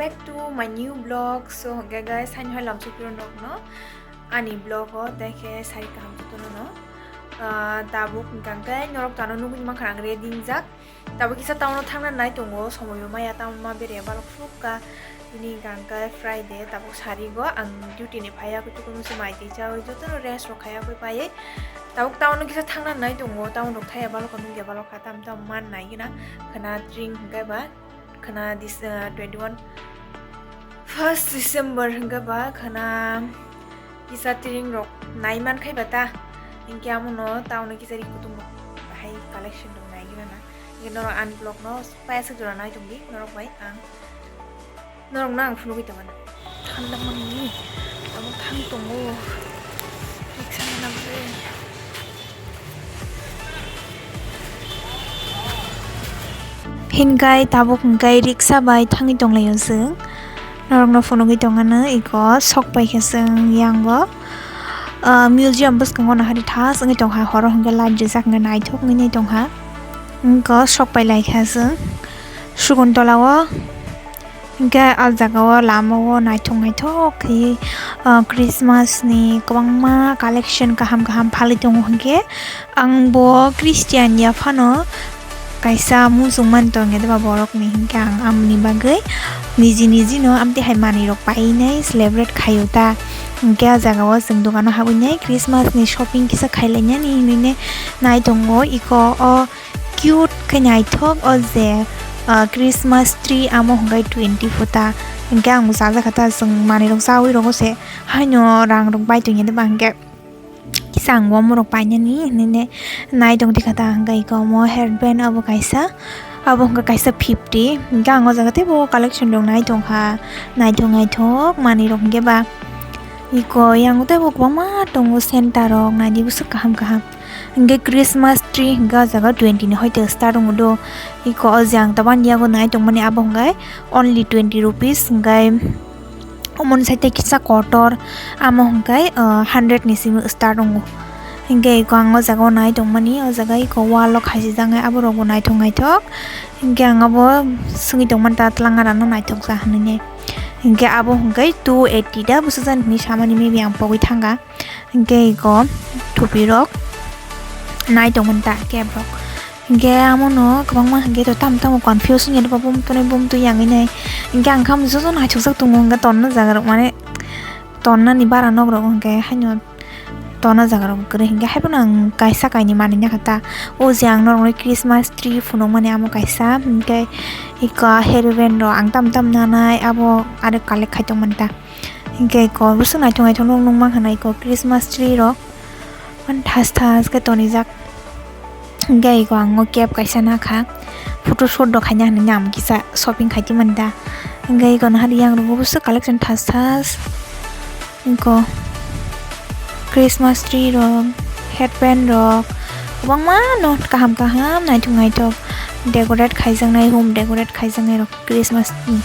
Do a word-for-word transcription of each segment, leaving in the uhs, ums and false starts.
Back to my new vlog. So hwnkhe guys, haino hai lamsok phiro nokno ani vlog o tei khe sari kaham jotono no. Ah, tabuk hwnkhe norok tano nugwi mankha ang ready wngjak. Tabuk kisa town o thangna nai tongo, somoibo maya town ma bere balok sukha. Tini hwnkhe Friday, tabuk sari go ang duty ni phaiya, kuchukunu se mai twi chawi jotono rest rok khaiya koi paiwi. Tabuk town o kisa thangna nai tongo, town rok thaya balok nungya balok kha tam tam man nai gina khwna tring hwnkhe ba. Khwna dis-, ah, twenty one, first December hwnkhe ba khwna kisa tring rok nai man khai ba ta, hinkhe amono town o kisa ri kutung rok bahai collection rok nai gina na, hinkhe norok ani vlog no paya swk jora nai tongdi norok bai ang, norok no ang phunugwi tongmani. Thanda mani, abo thang tongo. Riksa mana bre. Hinkai tabuk hinkai riksa bai thangwi tonglaio chwng. Norokno phunugwi tongano iko sok paikha chwng yango. Ah, museum bwskango no hari thas wngwi tongkha, horo hinkhe light rijak hinkhe naithok wngwi tongkha. Wngkha sok pailaikha chwng. Sukuntolao. Hinkhe ah jagao lamao naithok naithok khe, ah, Christmas ni kwbangma collection kaham kaham phalwi tongo hinkhe ang bo Christian ya phano kaisa muchungmani tongya deba borokni, hinkhe ang amoni bagwi niji niji no amtwi hai manwi rok painai celebrate khaio ta. Hinkhe ah jagao chwng dogano habwi nai Christmas ni shopping kisa khailainani hinwi nai tongo iko o. Cute khe naithok o je, ah, Christmas tree amo hwnkhe twenty phuta. Hinkhe ang bo chajakha ta, chwng manwi rok chaui rogo se haino rang rok bai tongya de ba hinkhe kisa ang omo rok painani hinwi nai tong tikha ta. Hinkhe iko omo headband abo kaisa, abo hwnkhe kaisa fifty. Hinkhe ang o jaga teibo collection rok nai tongkha, naithok naithok manwi rok hinkhe ba iko yang teibo kwbangma tongo center rok naidi bwswk kaham kaham. Hinkhe Christmas tree hinkhe o jaga twenty ni hoite start wngo do. Iko o je ang tabani yago nai tongmani abo hinkhe only twenty rupees hinkhe omoni side kisa kotor amo hinkhe, ah, hundred ni simi start wngo. Hinkhe iko ang o jaga o nai tongmani o jaga iko wall o khasijak nai aborok bo naithok naithok. Hinkhe ang abo swngwi tongmani ta twlang gana no naithok sa hinwi. Hinkhe abo hinkhe two eighty da bwsajani hinwi samani maybe ang pogwi thangkha. Hinkhe iko thupi rok nai tongmani ta cap rok. Hinkhe amono kwbangma hinkhe to tamo tamo confuse wngya bumtwnwi bumtwi yangwi nai. Hinkhe ang khe joto naithokjak tongo hinkhe tonna jaga rok mane tonnani bara nok rok hinkhe haino tonna jaga rok kwrwi hinkhe haiphano ang kaisa kainwi manwi nakha ta. O je ang norokni Christmas tree phunukmani amo kaisa hinkhe iko headband rok ang tamo tamo nanai abo aro collect khai tongmani ta. Hinkhe iko bwswk naithok naithok nuk nukmankha na iko Christmas tree rok. Mani thas thas khe tonijak. Hinkhe iko ang o cap kaisa nakha. Photo shoot rok khaina hinwi ang kisa shopping khai tongmani da. Hinkhe iko naharwi yang rok bwswk collection thas thas. Iko Christmas tree rok, headband rok, kwbangma no kaham kaham naithok naithok decorate khaijaknai, home decorate khaijaknai rok. Christmas ni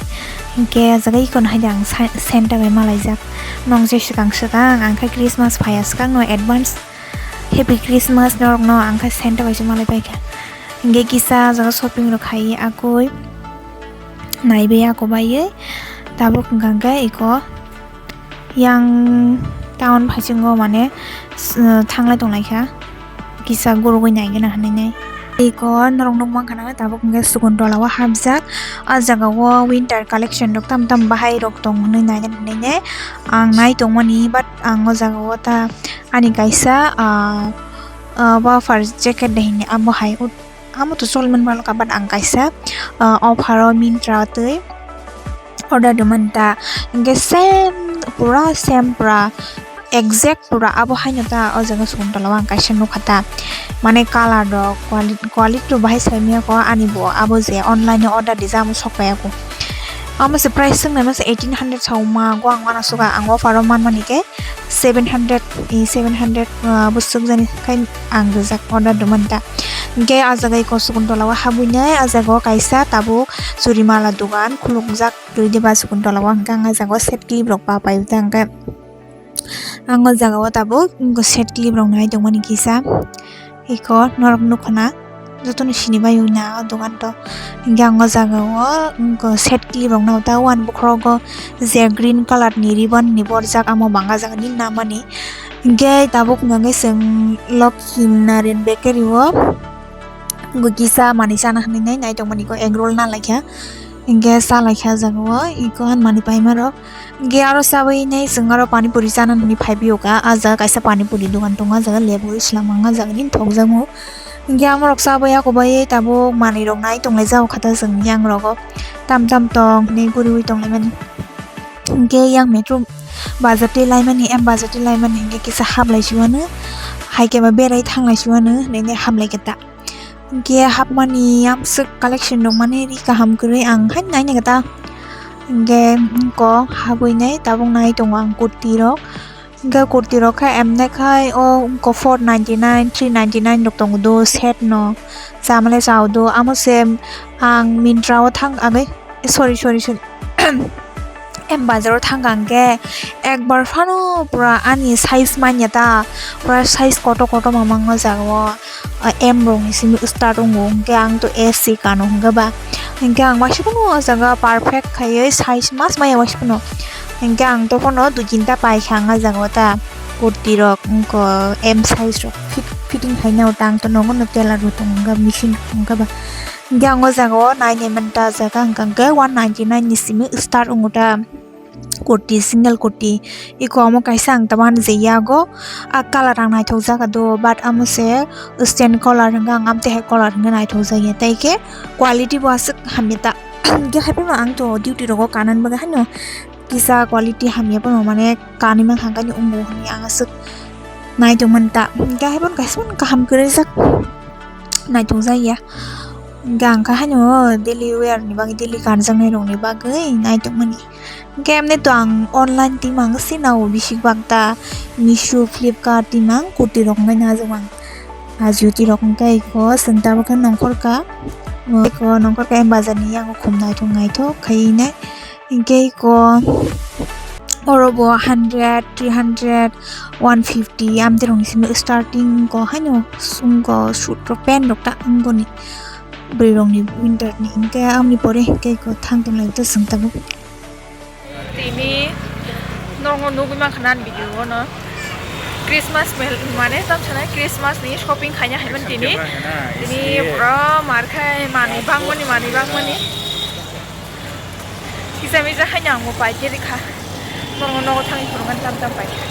hinkhe o jaga iko no hai ang sa-, Santa bai malaijak. Nong je swkang swkang ang khe Christmas phaiya swkang no advance Happy Christmas norok no ang khe Santa bai se malai paikha. Hinkhe kisa o jaga shopping rok khaiwi akoi naiwi ako baiwi tabuk hwnkha khe iko yang town phaisingo mane s-, thanglai tonglaikha kisa gurugwi naigwna hinwi nai. Iko norok nukmankha na tabuk hwnkhe Sakuntala o hapjak. O jaga o winter collection rok tam tam bahai rok tong hinwi naigwna hinwi nai ang nai tongmani, but ang o jaga o ta ani kaisa, ah, ah, buffer jacket de hinwi abo hai amo to choliman balokha, but ang kaisa, ah, offer o Myntra twi order rwmani ta, hinkhe same, pura same, pura exact pura abo haino ta o jaga Sakuntala o ang kaisa nukha ta, mane color rok, quali-, quality rok bahai sai manya kho ani bo abo je online o order rijak amo sok pai ya kho. Amo se price swng nai masa eighteen hundred sa ma go ang uanasoka ang offer o manmani khe seven hundred, eh, seven hundred, ah, bwswk jani khai ang rijak order rwmani ta. Hinkhe ah jaga iko Sakuntala o habwi nai, ah jaga o kaisa tabuk churi mala dogan khulukjak twi diba Sakuntala o, hinkhe ang ah jaga o set clip rok pa pai ta, hinkhe ang o jaga o tabuk set clip rok nai tongmani kisa iko norok nukha na. jotono sini bai na o dogan to. Hingke ang o jaga o wngkha set clip rok no ta wani bokhorogo je green colour ni ribbon ni borjak amo banga jaga ni namani. Hingke tabuk hingke chwng Lokhi Naren Bakery o wngkha kisa manui chana hinui nai nai tongmani ko egg roll na laikha. Hingke sa laikha o jaga o iko manui paima rok. Hingke aro chabai nai chwng aro pani puri chana hinui phai phiyokha. Ah jaga kaisa pani puri dogan tongo, ah jaga lebu slam wng, ah jaga nini thokjakmung. Hingke amorok chabai yakobai tabuk manui rok nai tonglaijak kha ta chwng yang rogo tam tam tong hinui guriui tonglaimani. Hingke yang metro bazar tei laimani, M bazar tei laimani hingke kisa hablai si wano, hai khe ba berai thanglai si wano hinui hamlai khe ta. Hingke hapmani amswk collection rok mani ri kaham kwrwi ang hai naina khe ta. Hingke wngko habwi nai tabuk nai tongo ang kurti rok. Hingke kurti rok khe emne khai o wngkha four ninety nine, three ninety nine rok tongo do set no. Chamale chao do, amo se ang Myntra o thang agoi, sorry, sorry, sorry. M bazar o thang kha hingke ekbar phano pura ani size manya ta, pura size kotor kotor ma mang o jaga o. Ah, M rok ni simi start wngo, hingke ang to S se kano hingke ba, hingke ang waisa pono o jaga perfect khaioi size mas maya waisa pono, hingke ang to pono dui tinta paikha ang o jaga o ta kurti rok wngkha M size rok fit, fitting khaina o ta ang to nogo no tailor bo tongo hingke machine rok hingke ba, hingke ang o jaga o nai nai manta jaga hingka hingke one ninety nine ni simi start wngo ta. Kurti, single kurti. Iko omo kaisa ang tabuk je yago. Ah, colour ang naithok jak do, but amo se stain colour hwnka, ang amtwi hai colour hwnka naithok jak ya. Tai khe quality bo aswk hamya ta. Hingke hai phano ang to duty rogo kanani bagwi haino kisa quality hamya phano mane kanwi mankha hwnka ni wngo hwnwi ang aswk naitongmani ta. Hingke hai phano kaisa phano kaham kwrwi jak naithok jak ya. Hingke ang kha haino daily wear ni bagwi, daily kanjaknai rokni bagwi naitokmani. Hingke emne to ang online twi mang se nao bisi bak ta Meesho, Flipkart twi mang kurti rok wngkha na ajok ang. Ajio twi rok hingke iko chwng tabuk khe nongkhor ka, iko nongkhor ka M bazar ni yango khum naithok naithok khai nai. Hingke iko oro bo hundred, three hundred, one fifty amtwi rok ni simi starting ko haino sungko suit rok pant rok ta wngoni bwrwi rok ni winter ni. Hingke amoni pore hingke iko thang tonglai ta chwng tabuk. Tini norok nugwi mankha nani video o no Christmas mel mane tam sanai Christmas ni shopping khaina hai man tini. Tini pura mar khai manwi bangmani manwi bangmani. Kisa misa haino ang bo pai khe rikha. Norok nogo thangwi phuru mani tam tam pai kha.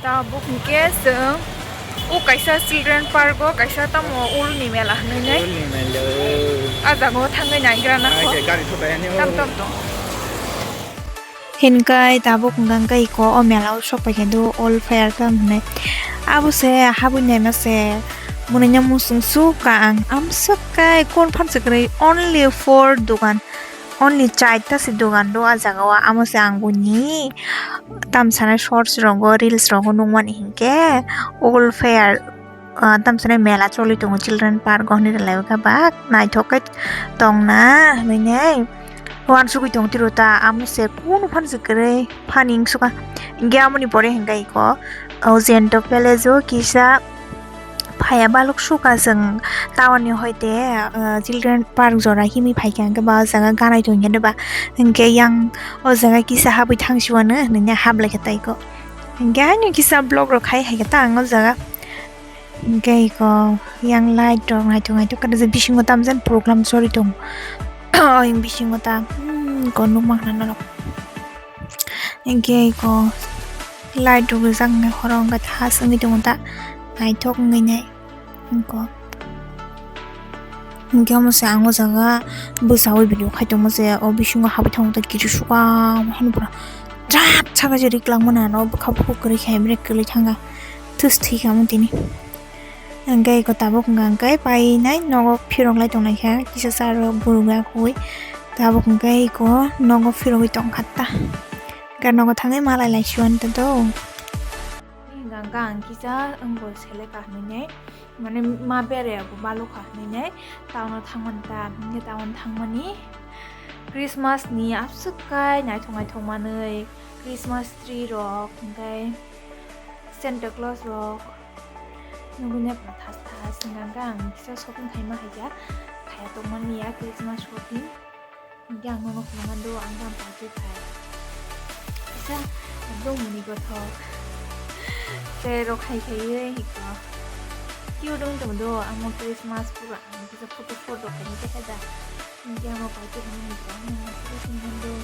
Tabuk hingke chwng o kaisa children park o kaisa tamo ul ni mela hinui nai. Ul ni mela. Ah jaga o thangwi naigra na kho. Ai, gari thubai ani o. Tam tam tong. Hinkai tabuk hingka hingke iko o mela o sok pai khe do all fair kam hinui. Abo se habui naima se mwnwi no muchung suk ka ang amswk kai kon phan se kwrwi only four dogan. Only chaita se dogan do ah jaga o, amo se ang buini tam sana shorts rogo, reels rogo nukmani hinkhe all fair, ah, tam sana mela choli tongo children park o hinui rwlai o khe bak naithok khe tongna hinui nai uansugui tong tiro ta, amo se kunu phano se kwrwi phani wngsuka hinkhe amoni pore hinkhe iko o Zento Palace o kisa. Phaiya balok suka chwng town ni hoite, ah, children park jora himwi phaikha, hwnkhe ba o jaga ganai tongkhe ba, hwnkhe yang o jaga kisa habwi thangsiwano hinwi hablai khe taiko. Hwnkhe haino kisa vlog rok khai hai khe ta ang o jaga. Hwnkhe iko yang light rok naithok naithok khe bisingo tamjani program choli tongo. O yang bisingo ta, hmm, iko nukmankha norok. Hwnkhe iko light rok rijak hwnkhe horo hwnkhe tha chwngwi tongo ta naithok wngwi nai. Hwnkhe omo se ang o jaga bwchaui video khai tongma se o bisingo habwi thango tei kisu suka hwnwi pura chak chak se rik langmani ano bwkha bukhuk kwrwi khe hai kwlwi thangkha thus thwi kha omo tini. Hwnkhe eko tabuk hwnkha hwnkhe painai nogo phirok lai tongnai kha kisa cha rok guruk ya khui tabuk hwnkhe eko nogo phirogwi tongkha ta hwnkhe nogo thangwi malai lai siwan ta do. Hingka hingka ang kisa wngbo seleka hinui nai, mane ma bere bo balokha hinui nai, town o thangmani ta, hingke town thangmani Christmas ni aswk kai naithok naithok manwi, Christmas tree rok, hingke Santa Claus rok. Nugui nai pang thas thas, hingke ang kisa shopping khaima hai ya, khaya tongma ni ya Christmas shopping. Hingke ang nono phunukna do, ang tamo paitwi khai. Kisa ekdom muni gothok. Tei rok khai khaiwi hiko. Cute wng tong do, ang Christmas pura ang kisa photo photo khaini khe da. Hingke ang paitwi khai ni hiko, ang photo sing do.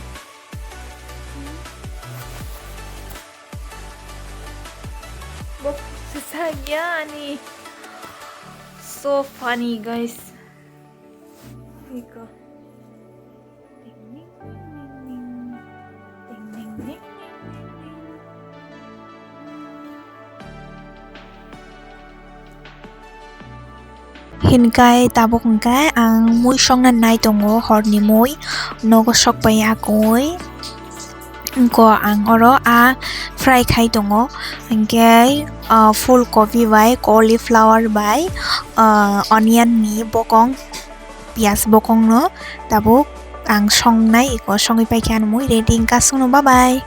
Bo sisa ya ani. So funny, guys. Iko. Ding, ding, ding, ding, ding. Ding, ding, ding, ding, ding, ding. Hinkai tabuk hinkai ang mui songna nai tongo, horni mui nogo sok pai agoi. Wngko ang oro a fry khai tongo, hinkhe, ah, full kopi bai, cauliflower bai, ah, onion ni bokong, piyaj bokong no tabuk ang songnai, iko songwi paikhe ani mui ready, wngkha chwngno bye bye.